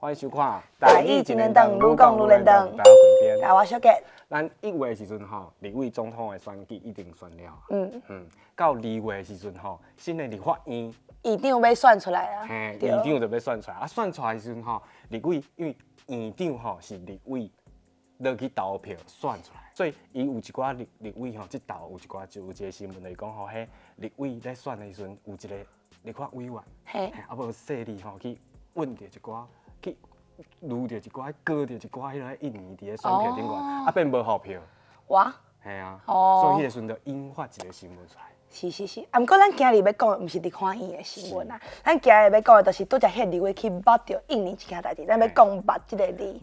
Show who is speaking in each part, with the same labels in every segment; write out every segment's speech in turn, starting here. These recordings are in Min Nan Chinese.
Speaker 1: 歡迎收看《
Speaker 2: 台語一連堂，愈講愈連堂。
Speaker 1: 大家貴邊。
Speaker 2: 來，我小杰。
Speaker 1: 咱1月的時陣吼，立委總統的選舉已經選了。到2月的時陣吼，新的立法院
Speaker 2: 院長欲選出來啊。
Speaker 1: 嘿，院長就欲選出來。啊，選出來的時陣吼，立委因為院長吼是立委落去投票選出來，所以伊有一寡立委吼，這投有一寡就有一個新聞就是講吼，彼立委咧選的時陣有一個立法委員，啊無勢力吼去問著一寡去攄著一寡，割著一寡彼个印泥佇咧選票頂懸，啊變無予票。
Speaker 2: 哇！
Speaker 1: 嘿啊，所以彼個時陣就引發一個新聞出來。
Speaker 2: 是是是，啊，毋過咱今日欲講的毋是立法院的新聞啊，咱今日欲講的就是拄才彼立委去目著印泥這件代誌，咱欲講目這个字，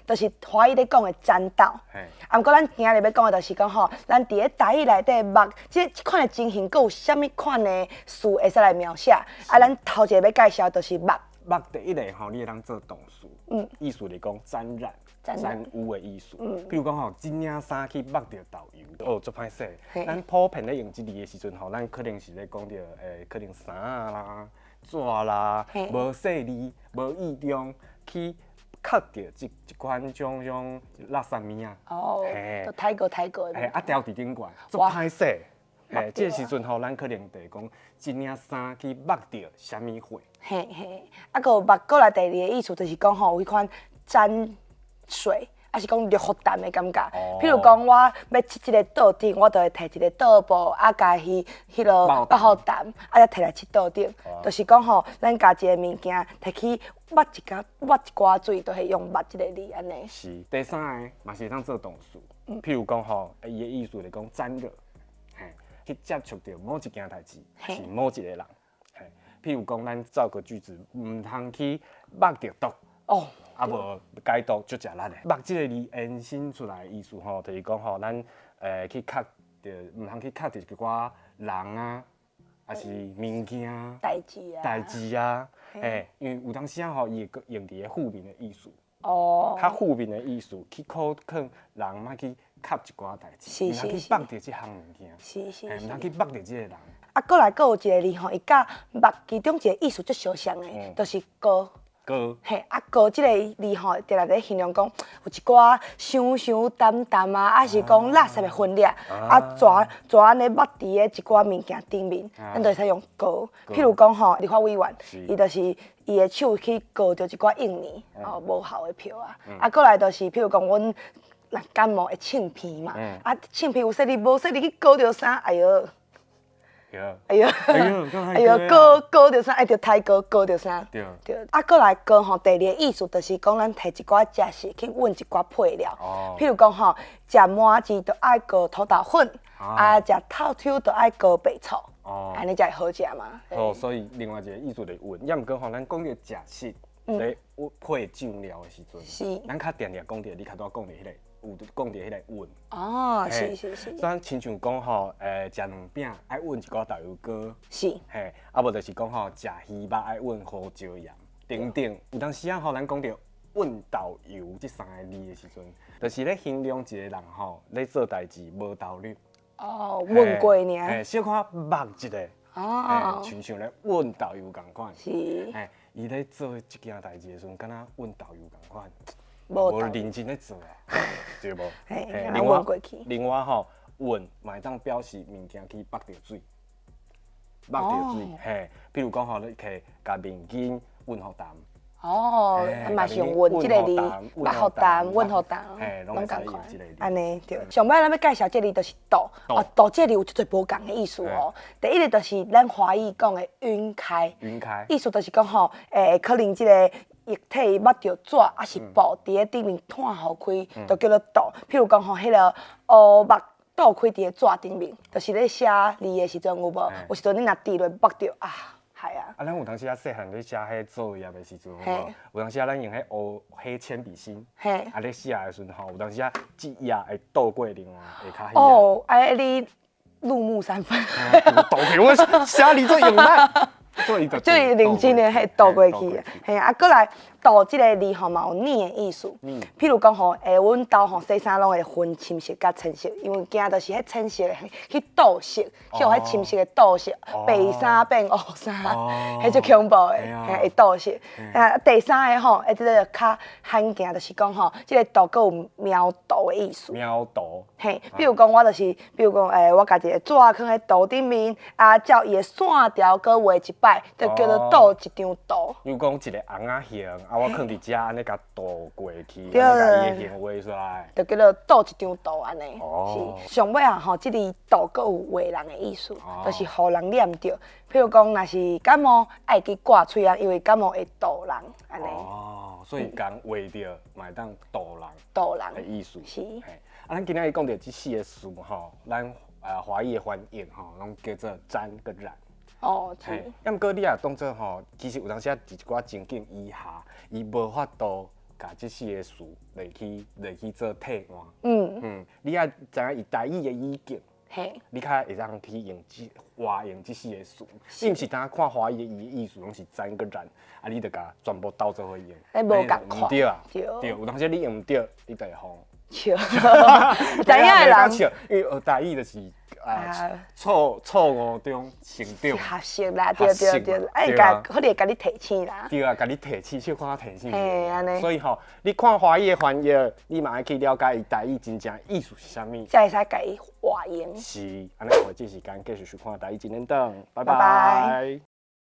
Speaker 2: 就是華語咧講的沾到。啊，毋過咱今日欲講的就是講吼，咱佇咧台語內底目這款的情形，閣有啥物款的詞會使來描寫？啊，咱頭一個欲介紹就是目。
Speaker 1: 目第一個吼，你會當做動詞，意思是講沾染、沾污的意思。比如講吼，這領衫去目著豆油，哦，足歹勢。咱普遍咧用這字的時陣吼，咱可能是咧講著可能衫仔啦、紙啦，無細膩、無意中去磕著這款種垃圾物仔。
Speaker 2: 哦，都太過太過。
Speaker 1: 嘿，啊，掉佇頂懸，足歹勢。嘿，這個時陣吼，咱可能就會講這領衫去目著啥物貨。
Speaker 2: 嘿嘿，啊，閣有目過來第二個意思就是講吼，有彼款沾水，抑是講著予澹的感覺。譬如講，我欲切這個桌頂，我就會提一個桌布，啊，共彼彼落抹予澹，啊，才提來切桌頂。就是講吼，咱共一个物件提去抹一寡抹一寡水，就會用目這个字按呢。
Speaker 1: 是，第三个嘛是會當做動詞，譬如講吼，伊的意思是講沾惹，嘿，去接觸著某一件代誌，是某一個人。譬如講，咱造個句子，毋通去目著毒，啊無解毒足食力的。目這個字延伸出來的意思吼，就是講吼，咱去磕著，毋通去磕著一寡人啊，抑是物件、
Speaker 2: 代誌啊，
Speaker 1: 代誌啊，嘿，因為有當時仔吼，伊會用佇咧負面的意思，較負面的意思去可勸人莫去磕一寡代誌，毋通去目著這項物件，毋通去目著這個人。
Speaker 2: 啊，過來閣有一個字吼，伊佮目其中一個意思足相像的，就是膏。
Speaker 1: 膏。
Speaker 2: 嘿，啊，膏這個字吼，定定咧形容講有一寡傷傷澹澹啊，抑是講垃圾的分粒，啊，蛇蛇按呢目佇咧一寡物件頂面，咱就會使用膏。譬如講吼，立法委員，伊就是伊的手去膏著一寡印泥，哦，無效的票啊。啊，過來就是譬如講，阮若感冒會擤鼻嘛，啊，擤鼻有細膩無細膩去膏著啥，哎喲。哎喲，哎喲，膏膏著啥？愛著太膏膏著啥？
Speaker 1: 對。
Speaker 2: 對。啊，過來膏吼，第二個意思就是講，咱提一寡食食去混一寡配料。譬如講吼，食麻糬就愛膏土豆粉，啊，食透抽就愛膏白醋。按呢才會好食嘛。
Speaker 1: 哦，所以另外一個意思就是混，抑毋過吼，咱講著食食咧配醬料的時陣，咱較定定講著，你較拄仔講著彼個。有講著彼个混。
Speaker 2: 哦，是是是。
Speaker 1: 咱親像講吼，食卵餅愛混一寡豆油膏。嘿，啊無就是講吼，食魚肉愛混胡椒鹽等等。有當時仔吼，咱講著混豆油這三个字的時陣，就是咧形容一個人吼咧做代誌無投入。
Speaker 2: 哦，混過爾。
Speaker 1: 嘿，小可目一下。哦。親像咧混豆油仝款。嘿，伊咧做這件代誌的時陣，敢若混豆油仝款。無認真咧做啊，對無？
Speaker 2: 另外，
Speaker 1: 另外吼，混嘛會當表示物件去目著水，目著水，嘿，譬如講吼，你摕共面筋混予澹。
Speaker 2: 哦，嘛是用混這个字，目予澹，混予澹，
Speaker 1: 攏仝款。
Speaker 2: 按呢對。上擺咱欲介紹這个字就是倒，哦，倒這个字有足濟無仝的意思哦。第一個就是咱華語講的暈開，
Speaker 1: 暈開，
Speaker 2: 意思就是講吼，可能這个液體目著紙，抑是布佇咧頂面湠予開，就叫做倒。譬如講吼，彼个烏目倒開佇咧紙頂面，就是咧寫字的時陣有無？有時陣你若滴落目著啊，係啊。
Speaker 1: 啊，咱有當時仔細漢咧寫彼作業的時陣，有無？有當時仔咱用彼烏黑鉛筆芯，啊咧寫的時陣吼，有當時仔這頁會倒過另外下跤彼頁。
Speaker 2: 哦，啊，你入木三分。
Speaker 1: 倒去我寫字做用力。
Speaker 2: 最認真的彼倒過去，嘿啊，過來塗這个字吼嘛有染的意思。譬如講吼，阮兜吼洗衫攏會分深色佮淺色，因為驚就是彼淺色的去倒色，去予彼深色的倒色，白衫變烏衫，彼足恐怖的，嘿，會倒色。啊，第三个吼，這个較罕見，就是講吼，這个塗閣有描圖的意思。
Speaker 1: 描圖。
Speaker 2: 嘿，比如講我就是，比如講，我共一个紙囥佇圖頂面，啊，照伊的線條閣畫一擺，就叫做塗一張圖。
Speaker 1: 比如講一个尪仔形，啊，我囥佇遮按呢共塗過去，按呢共伊的形畫出來，
Speaker 2: 就叫做塗一張圖按呢。是，上尾啊吼，這个塗閣有畫人的意思，就是予人念著。譬如講，若是感冒，愛記掛喙罨，因為感冒會塗人按呢。
Speaker 1: 哦，所以共畫著嘛會當塗人。
Speaker 2: 塗人
Speaker 1: 的意思。
Speaker 2: 是。
Speaker 1: 啊，咱今仔日講著這四个詞吼，咱華語的翻譯吼，攏叫做沾佮染。
Speaker 2: 哦，是。
Speaker 1: 啊，毋過你也當做吼，其實有當時啊，佇一寡情境以下，伊無法度共這四个詞來去做替換。你愛知影伊台語的語境，你較會當去用這活用這四个詞。你毋是單看華語的伊的意思，攏是沾佮染，啊，你就共全部鬥做伙用。
Speaker 2: 欸，無仝款。
Speaker 1: 毋對啊。
Speaker 2: 對。
Speaker 1: 對，有當時你用毋對，你就會予
Speaker 2: 笑，知影的人
Speaker 1: 笑，因為學台語就是啊，錯錯誤中成長。
Speaker 2: 學習啦，對對對，愛共可能會共你提醒啦。
Speaker 1: 對啊，共你提醒，小可提醒。
Speaker 2: 嘿，按呢。
Speaker 1: 所以吼，你看華語的翻譯，你嘛愛去了解伊台語真正意思是啥物，
Speaker 2: 才會使共伊活用。
Speaker 1: 是，按呢，這時間繼續收看台語一連檔，拜拜。